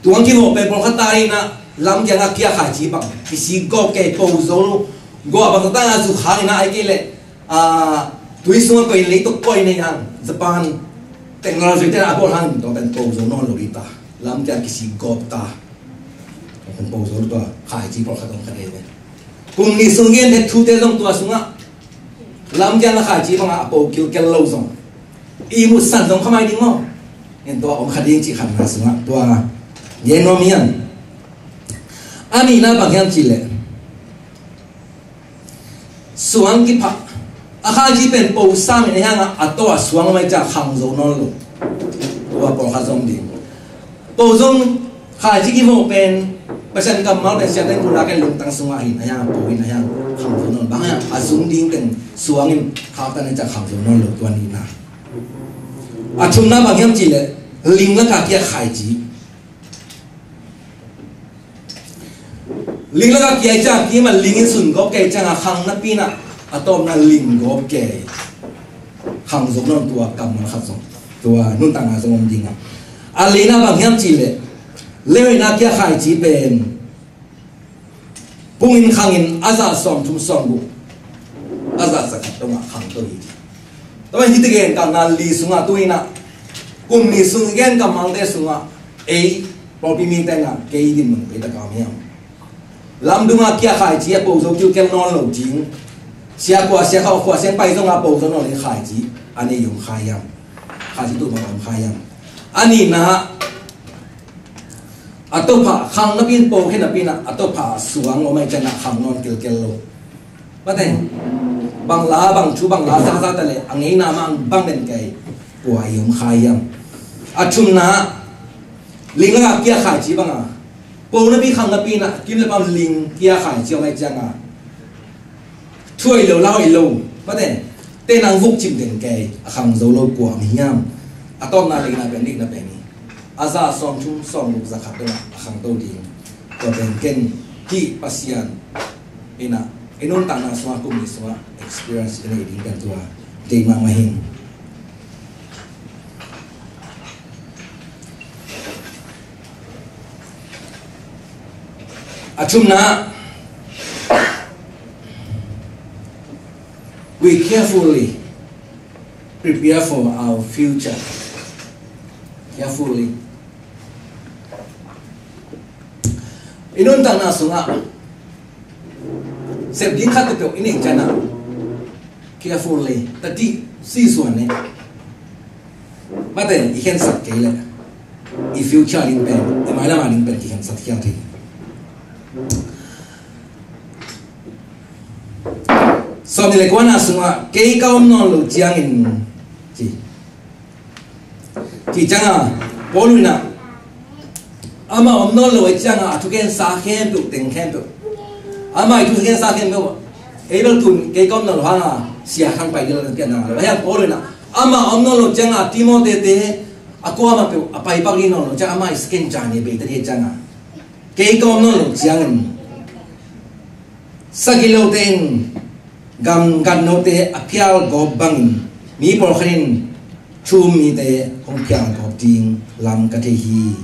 Tuang kivawh pen pawlkhat ta in ah lam kiangah kia khaici bang kisi gawp kei po zo lo. Gawh bang ta a zuk hang in ah ai kei leh, ah, tui sungah koih, leitung koih nei hang Japan technology te a bawl hang tua pen po zo nawn lo ding ta. Lam kiang kisi gawp ta. Pen po zo lo tua khaici pawlkhat om kha dei ve. Kum nih sung gen phet thute zong tua sungah lam kiang a khaici bangah a po kilkel lo zong i mutsan zong khamai ding maw? In tua om kha ding cih khatna sungah tua gen nuam hian. A nihna bang hiam cih leh suang kiphah. A khaici pen po sang in a hiangah a taw a suang mai ca khang zo nawn lo. Tua pawlkhat zong ding. Po zong khaici kivawh pen Pasian kammal pen siate in kula ken lungtang sungah hin a hiang po in a hiang khang zo nawn bang a zung ding pen suang in khaktan in ca khang zo nawn lo tua nihna. A thumna bang hiam cih leh ling lakah kia khaici. Ling lakah kia i ciang kima ling in sun gawp kei ciang a khang napi na a tawpna ling gawp kei. Khang zong nawn tua kammal khat zong tua nuntakna zong om ding a. A lina bang hiam cih leh lehoina kia khaici pen Hong in khang in a za sawmthum sawmguk, a za zakhat dongah khangto hi. Tua hi ti gen ka na li sungah tu inah kum ni sung gen ka mangte sungah ei pawlpi mite ngah kei dinmun pei ta ka om hiam? Lamdungah kia khaici a po zo kiu kel nawn lo ding. Sia kua sia khau khua siang pai zongah po zo nawn lo khaici a nei om kha hiam? Khaici tu bang om kha hiam? A nihna a tophah khang napi in po khe napi inah a tophah suang om ai cianah khang nawn kelkel lo. Mate, bang la bang thu bang la zaza ta le a ngeina mang bang den kei kua i om kha hiam? A thumna ling a kia khaici banga po napi khang napi inah kim le pam ling kia khaici om ai cianga thuai lo lau i lo. Mate, te nang vuk cim den kei a khang zo lo kua om hiam? A tawpna lingna pen dikna pen hi. A za sawmthum sawmguk zakhat dongah a khangto ding. Tua pen ken hih Pasian inah i nuntakna sungah kum ni sungah experience i nei ding pen tua dei mahmah hi. A thumna, we carefully prepare for our future. Carefully. I nuntakna sungah sep ding khat peuhpeuh i neih ciangah carefully, tati si suan ne. Mate, i khensak kei leh i future ding pen, i mailam a ding pen kikhensak khial thei. Sawmnih le kuana sungah kei ka om nawn lo ciangin ci. Ci cianga Paul inah ama om nawn lo ai cianga a thugensa khempeuh teng khempeuh, ama i thugensa khempeuh ei bel tun kei ka om nawn lo hanga sia khang pai ding lo pian nang lo. Ahi hang Paul inah ama om nawn lo cianga Timote te a kuama peuh a pai pak ding nawn lo cianga ama i second journey bei ta ding cianga kei ka om nawn lo ciangin sagih lote in gamgat note a phial gawp bangin mi pawlkhat in thu um mite hong phial gawp ding lam ka thei hi.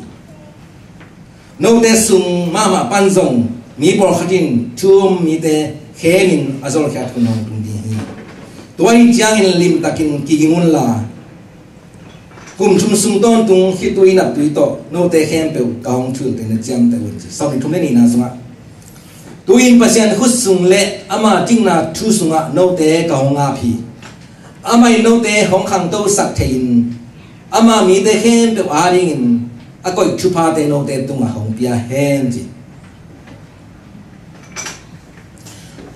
Note sung mahmah pan zong mi pawlkhat in thu um mite khemin a zolkhiat hun hong tung ding hi. Tua hi ciangin limtakin kiging unla kum thum sung tawntung khitui naptui tawh note khempeuh ka hong thuhilhte na ciamteh un ci. Sawmnih thum le nihna sungah tu-in Pasian khut sung le ama dikna thu sungah note ka hong ap hi. Amah in note hong khangtosak thei-in ama mite khempeuh adingin a koih thuphate note tungah hong pia hen ci.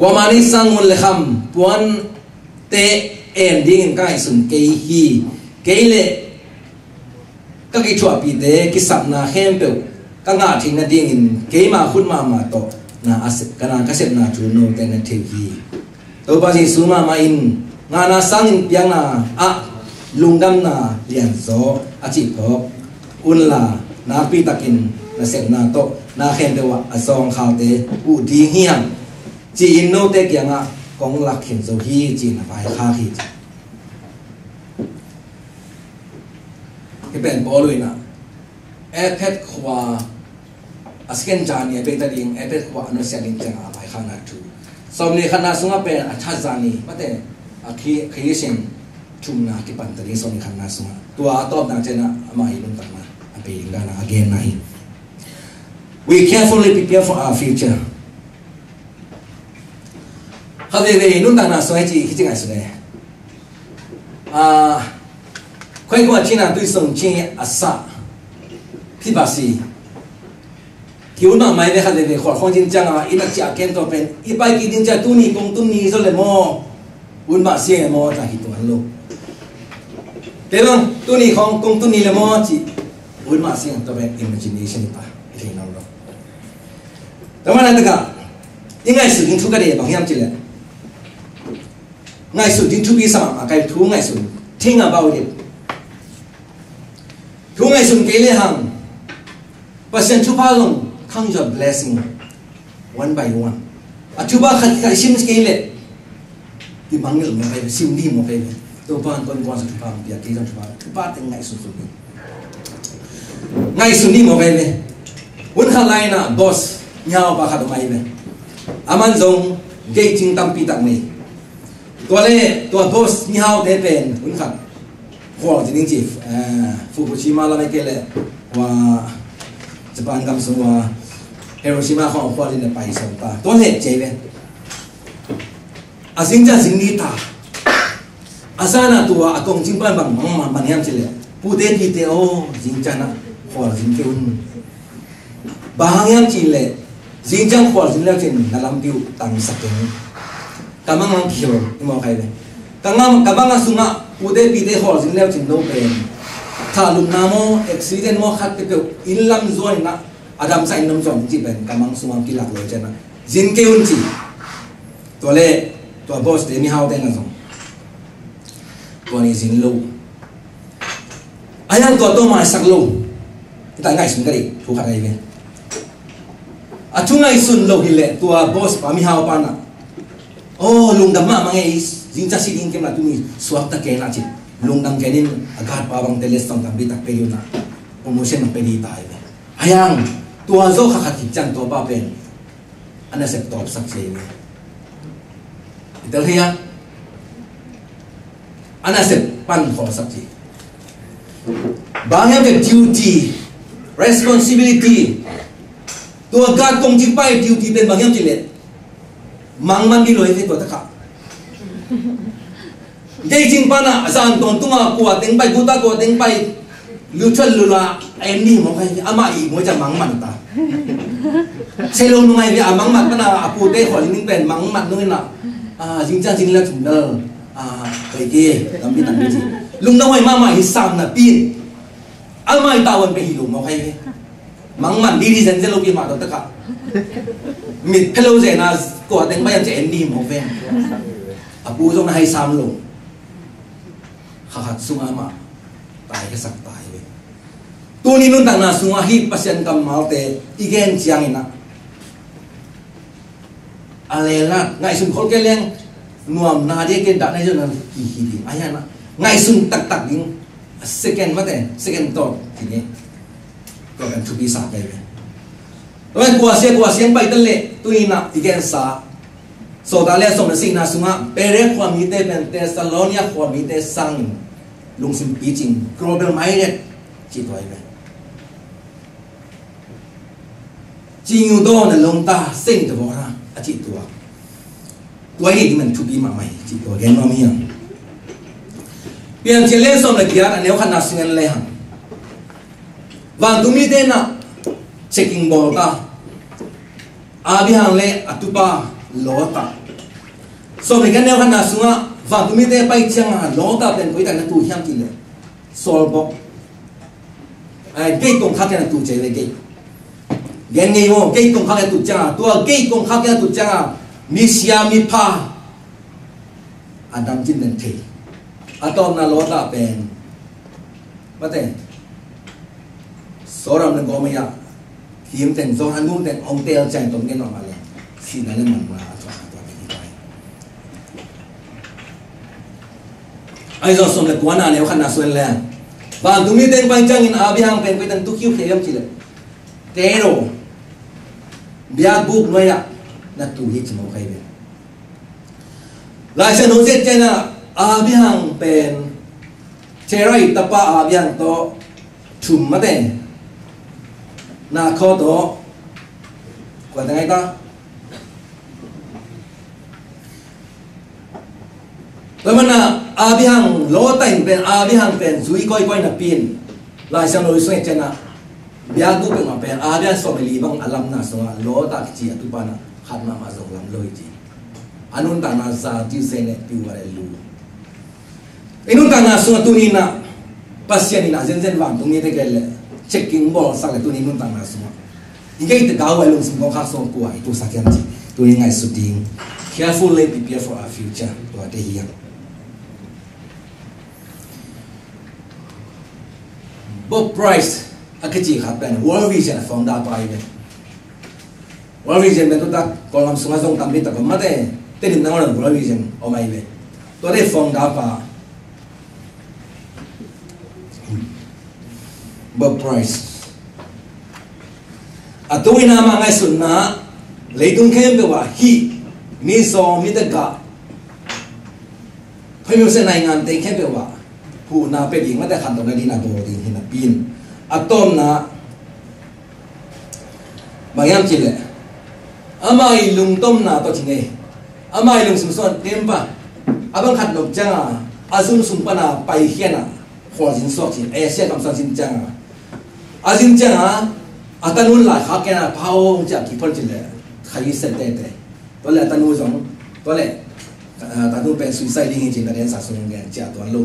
Kuamah ni sang mun le kham puan te en dingin ka ngaihsun kei hi. Kei le ka kithuahpihte kisapna khempeuh ka ngah theih nadingin keima khut mahmah tawh na a se-, ka na ka sepna thu note na thei hi. Topa Jesu mahmah in ngahna sangin piakna ah lungdamna lianzaw a cih phawk unla nakpitakin na sepna tawh na khempeuh ah a zawngkhalte uh ding hi hang. Ci-in note kiangah kong lak khin zo hi ci-in a vaikhak hi ci. Hih pen Paul inah Efet khua a second journey a beita ding Efet khua a nusia ding ciangah a vaikhakna thu. Sawmnih khatna sungah pen a third journey mate a khi, khi sin thumna kipanta ding sawmnih khatna sungah tua a tawpna ciangah amah i nuntakna a bei ding dana a genna hi. We carefully prepare for our future. Kha veve nuntakna sung ai ci hi ci ngai sung ai. Ah, khoi kua cina tui sung ci a sa pi ba si. Ki un ma mai ve kha veve khua khong cin ciang a i nak cia ken to pen i pai ki ding cia tuni kong tuni zo le mo. Un ma si mo ta hi tuan lo. Te bang tuni kong kong tuni le mo ci. Un ma si to pen imagination i pa i thei nau lo. Tama na taka i ngaihsut ding thu ka dei bang hiam ci le. Ngaihsut ding thupi sa mahmah kai thu ngaihsun. Think about it. Thu ngaihsun kei le hang Pasian thupha zong count your blessing one by one. A thupha khat khat sim kei le. Ti mangngilh mawk ai ve, sim dih mawk ai ve. Topa in kon kuan sa thupha hong pia kei zong thupha, thupha teng ngaihsun sun dih. Ngaihsun dih mawk ai ve. Hun khat lai-in ah boss nyau pa khat om ai ve. Aman zong gate cing tampi tak nei. Tua le tua boss mihaute pen hun khat khualzin ding ci, eh, Fukushima lam ei kei le hua Japan gam sung hua Hiroshima khawng khualzin le pai sawm ta. Tua le cei ve. A zing ciang zing ni ta. A zan a tua a kongcing pan bang mang man hiam ci le, pute pite aw, zing ciang a khualzin kei un. Bang hang hiam ci le, zing ciang khualzin leu cin na lampi uh tangsak keng. Ka mang mang kihel i mawk hai ve. Ka ngam, ka mang a sungah pute pite khualzin leu cin no pen thahlumna maw, accident maw, khat peuhpeuh inn lam zuan in a, a damsak inn lam zuan ci pen ka mang sungah kilak lo ciang a, zin kei un ci. Tua le tua boss te mihaute na zong tua ni zin lo. A yang tua tawh maisak lo. Hita ngaihsun ka dih thu khat ahi ve. A thu ngaihsun lo hi le tua boss pa mihau pa na, oh, lungdam mahmah ngei, zing ciang si ding kem la tuni suak ta kei na ci. Lungdam kei nin a guard pa bang te letsong tampi tak pe dih uh na, promotion bang pe dih ta hi ve. A yang tua zo kha khat khit ciang tua pa pen a nasep tawpsak ci hi ve. I tel thei a, a nasep pan khawlsak ci. Bang hiam cih le duty, responsibility. Tua guard kongcing pa i duty pen bang hiam cih le mangman dih lo hi ve tua takah. Gate cing pan a zan tawntung a kua teng pai, guta kua teng pai, luthal lula en dih mawk hai, amah i muai ciang mangman ta. Sei lo nung hai ve, a mangman pan a a pute khualzin ding pen mangman nung in a, a, zing ciang zin la thum dal, a, pai ke, lampi tang ci. Lungdam huai mahmah hi sam napi in. Amah i tavuan pen hi lo mawk hai ve. Mangman didi zenzen lo pi mah tua takah. Mit phe lo zen a kua teng pai hiam cih en dih mawk ve. A pu zong na hai sam lo. Kha khat sungah amah tai khasak ta hi ve. Tuni nuntakna sungah hih Pasian kammalte i gen ciangin a, a lelat ngaihsun khol kei leng nuamna ding a, ken dah na hi zong na kihi ding. A hian a ngaihsun taktak ding. A second mate, second thought ti ni. Tua kan thupi sa kei ve. Tua kan kua sia kua sia pai ta le tuni na i gensa Sawltak le sawm le sihna sungah Berea khua mite pen Thessalonia khua mite sangin lungsim picing, global minded ci tua hi ve. Cing uh dawn a lawng ta, seng ta vawra a cih tua. Tua hi ding man thupi mahmah hi cih tua gen nuam hi hang. Piancil le sawm le giat a neu khatna sung en le hang. Vantungmite na checking bawl ta. Abraham le a tupa Lot a. Sawm le giat neu khatna sungah vantungmite pai cianga Lot a pen koi tak na tu hiam cih le. Sawlbok. Ai, gate kongkhak kiang a tu cei le gate. Gen ngei maw, gate kongkhak kiang a tu cianga, tua gate kongkhak kiang a tu cianga, misia mipha a dam cin den thei. A tawpna Lot a pen mate, Sodom le Gomorrah, kim teng Zohan mun teng hong tel ciang tom gen mah le, sihna le manna a tua a tua. Ai zong sawm le kuana neu khatna sung en le. Vantungmi teng pai ciangin Abraham pen koi teng tu khiu khe hiam cih le. Tero. Biakbuk nuai ah na tu hi ci mawk hi ve. Lai Siangtho ziak ciangin Abraham pen Terai tapa Abraham tawh thum mate. Nahor tawh kua teng ai ta. Tua mana Abraham, Lot in pen Abraham pen zui kawikawi napi in Lai Siangtho i sung et ciangin biakbuk peuhmah pen Abraham sawm le li bang a lamna sungah Lot a kici a tupa na khat mahmah zong lam lo hi ci. A nuntakna za ci se ne piu a le lu. I nuntakna sungah tuni in ah Pasian in ah zenzen vantungmi te kei le checking bawlsak le tuni nuntakna sungah i gei te gau a i lungsim kong khak sung kua i tusak hiam ci. Tuni ngaihsut ding. Carefully prepare for our future. Tua te hi hiam. Bob Price a kici khat pen World Vision a founder pa hi ve. World Vision pen tu tak Kawlgam sungah zong tampi tak om mate. Tedim nangawn World Vision om ahi ve. Tua te founder pa Bob Price. A tungin amah ngaihsutna Leitung khempeuh ah hih mi sawm, mi tegah, phamiusia naingante khempeuh ah huhna pia ding, mate, khantohna ding a bawl ding hi napi in, a tawpna bang hiam cih leh, amah ii lungtomna tawh ci ngei. Amah ii lungsim sungah tempa a bang khat nop ciangin a zum sung panin paikhia in, khualzin suak ci, Asia gam sung zin ciangin, a zin ciangin a tanu in laikhak kei in, Pa aw, hong ciah kik phot in ci leh, khasia teitei. Tua leh a tanu zong, tua leh, ah, tanu pen suicide ding hi ci-in Thukhente sung gen, ciah tuan lo.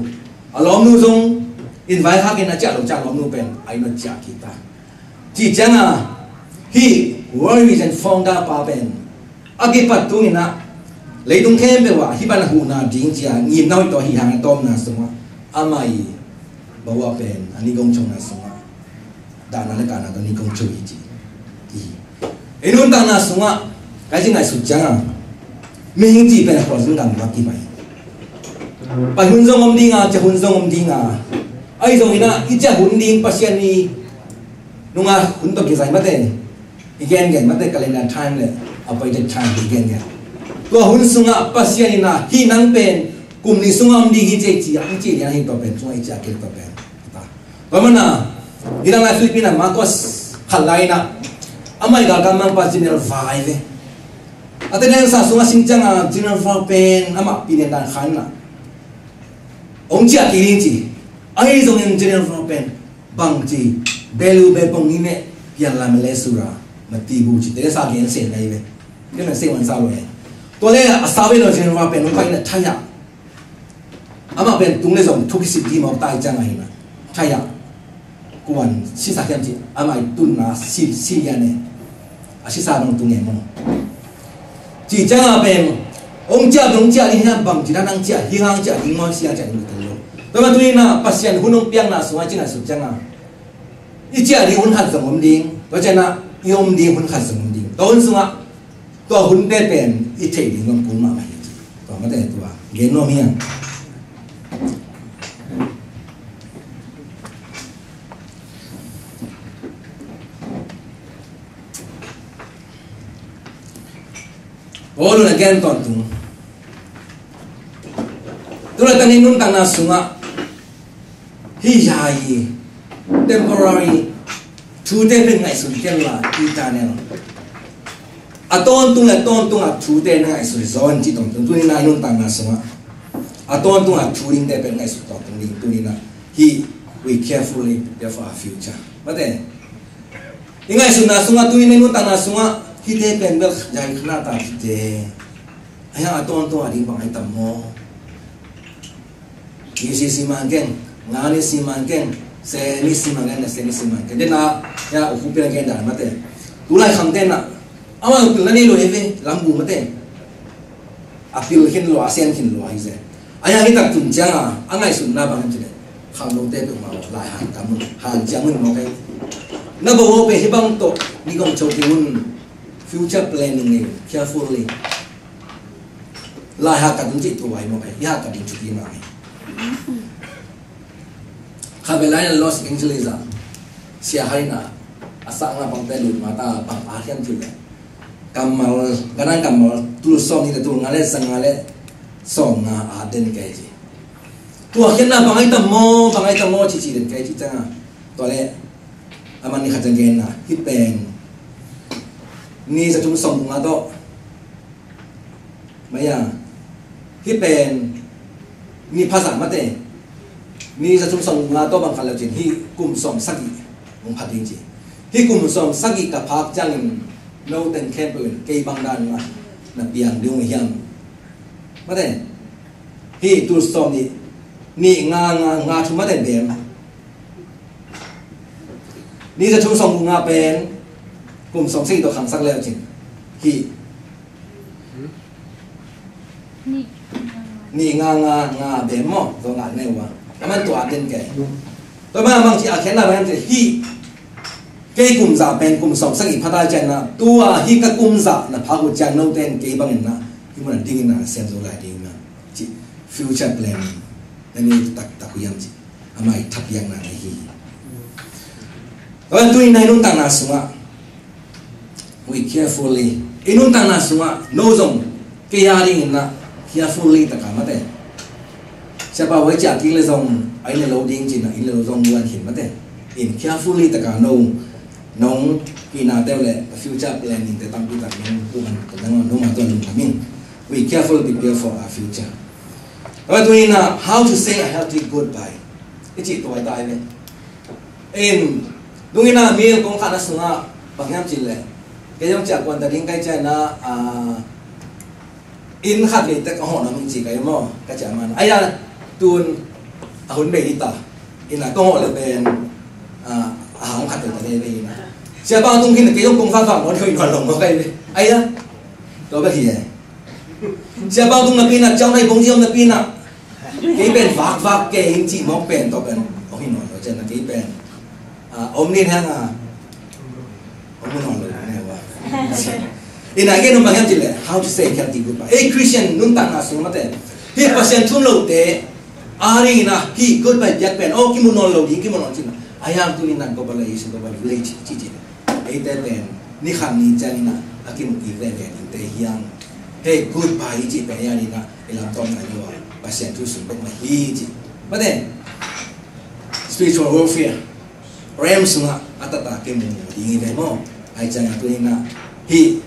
A lawmnu zong invite khak in, a ciah lo ciang lawmnu pen a inn ah ciah kik ta. Cih ciangin hih World Vision founder pa pen a kipat tung in, leitung khempeuh ah hih bang huhna ding ci-a ngimna hoih tawh hi hang, a tawpna sungah amah ii bawa pen a ni gong chongna sungah dahna le kahna tawh ni gong cho hi ci. I nuntakna sungah ka ci ngaihsut ciangin mihing cih pen a khualzin gam bek hi mai. Pai hun zong om ding a, ciah hun zong om ding a, ahi zongin i ciah hun ding Pasian ii nunga hun tawh kizai, mate, i gengen, mate, calendar time le appointed time i gengen. Tua hun sungah Pasian in, hih nang pen kum nih sungah om ding hi ci, ci, ci lian hi, tua pen sungah i ciah kei tua pen. Tua manin hih nang lai Philippines ah Marcos khat lai in, amah ii galkapmangpa General Vau hi ve. A Thukhente sungah sim ciangin General Vau pen amah pi lian dan khat in hong ciah kik ding ci. Ahi zongin General Vau pen bangci, belu be pong ni ne pian la mele sura mati bu ci, Thukhente gen se nai ve. Kei na se wan sa lo e. Tua leh a sau ve lo, General Vau pen hong pai in Thai ah. Amah pen tung leh zong thu kisik ding mawk ta hi ciangin, Thai ah kuan sisa hiam ci, amah ii tunna si, si lian e. A sisa dong tung e maw. Cih ciangin pen hong ciah, hong ciah ding hiam, bangci dan hong ciah, hi hang ciah ding maw, sia ciah ding tel lo. Tua mah tuni in Pasian hun hong piakna sungah ci ngaihsut ciangin i ciah ding hun khat zong om ding, tua ciangin i om ding hun khat zong om ding. Tua hun sungah tua hunte pen i theih ding zong kul mahmah hi ci. Tua mate tua gen nuam hi a. Paul in a gen tawntung, tu laitang i nuntakna sungah hih zah hi, temporary thute pen ngaihsun kei inla, eternal, a tawntung le tawntung a thute na ngaihsun zaw in ci tawntung. Tuni in i nuntakna sungah a tawntung a thu dingte pen ngaihsun tawntung ding. Tuni in hih, we carefully prepare for our future. Mate, i ngaihsutna sungah, tuni in i nuntakna sungah hihte pen bel zah hi kha na ta cite. Ahi hang a tawntung a ding bang ahi tam maw? Ni nih si man keng, nga nih si man keng, se nih si man keng, na se nih si man keng. Dena ya u khu pia keng dan mate. Tu lai khangte na, amah pil na nei lo hi ve, lam bu mate. A pil khin lo, a sem khin lo ahi zen. A yang hi tak tun ciangin a ngaihsutna bang hiam cih leh, khangnote peuhmah laihang ka mun, han ciang mun mawk hi. Na bawa pen hih bang tawh ni gong cho kei un. Future planning nei un carefully. Laihang ka ding cih tua hi mawk hi. Hih hang ka ding thupi mah hi. Khatvei lai in Los Angeles ah sia khat in a sangin bangte lut ma ta, bang a hiam cih leh, kammal, ganang kammal tul sawmnih le tul nga le zanga le sawmnga a den kei ci. Tua khiatna bang ahi tam maw, bang ahi tam maw ci ci den kei ci ciangin, tua leh amah nih khat ciang gen in, hih pen ni za thum sawmguk nga tawh, maya, hih pen ni phazah mate, ni za thum sawmguk nga tawh bang khat le cin hih kum sawmsagih hong pha ding ci. Hih kum sawmsagih ka phak ciangin note khempeuh in kei bang dan na piang ding uh hiam? Mate, hih tul sawmnih, nih nga nga nga thum mate bem. Ni za thum sawmguk nga pen kum sawmsagih tawh khangsak le cin hih nih nga nga nga bem maw, zong a nei uh a. Aman tua a den kei. Tua man a mang ci a khiatna bang hiam cih leh, hih kei kum za pen kum sawmsagih pha ta ciangin, tua hih ka kum za na phak uh ciang note in kei bangin na hih mun a dingin na sem zo lai ding na ci, future planning. Na nei taktak uh hiam ci. Amah i thapiakna na hi. Tua tuni in i nuntakna sungah, we carefully I nuntakna sungah no zong kei a dingin ah carefully taka mate. Siapa huai ciah kik le zong a inn le lo ding cih na inn le lo zong luan khin mate. In carefully taka no nong kina teu le future planning te tampi tak nong puan nong nong ma tuan lung kamin. We careful prepare for our future. Tua tu in ah how to say a healthy goodbye. I cih tua i tai ve. In, dung in ah mi kong khat na sungah bang hiam cih leh, kei zong ciah kuan ta ding kai ciah na, ah, inn khat vei tek a hawh na ming ci kai maw, ka ciah man. Ai a, tun a hun bei hi ta. In ah kong hawh le pen, ah, a hang khat vei ta vei vei in ah. Siapa tung hin kei zong kong khat vang maw, kei zong kong kai vei. Ai a, tua bek hi e. Siapa tung na pi in ah, ciau nai bong ciau na pi in ah. Kei pen vak vak kei in cih mawk pen tawh pen om hi nawn lo cian a kei pen, ah, om nin hang a om hi nawn lo ne wa. In a gen om bang hiam cih leh how to say healthy goodbye. Ei Christian nuntakna sung mate, hih Pasian thu um lote a ring in ah hih goodbye biak pen, oh, kimu nawn lo ding, kimu nawn cih na. A hiang tu in ah goodbye le, Jesu goodbye le cih cih. Eite pen ni khat ni ciang in ah a kimu kik veve dingte hiang. Hei, goodbye i cih pen hiang in ah i lamtawm nai lo a Pasian thu sung bek mah hi cih. Mate, spiritual warfare realm sungah a tata kimu ding i ve maw. Ai ciang a tu in ah hih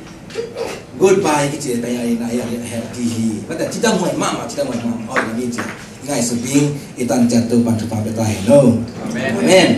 goodbye i cih pen hiang in ah hiang in ah healthy hi. Mate, cidam huai mahmah, cidam huai mahmah. Oi, na mi cih ngaihsut ding i tan ciang tu pan thu pan pe ta hen lo. Amen. Amen.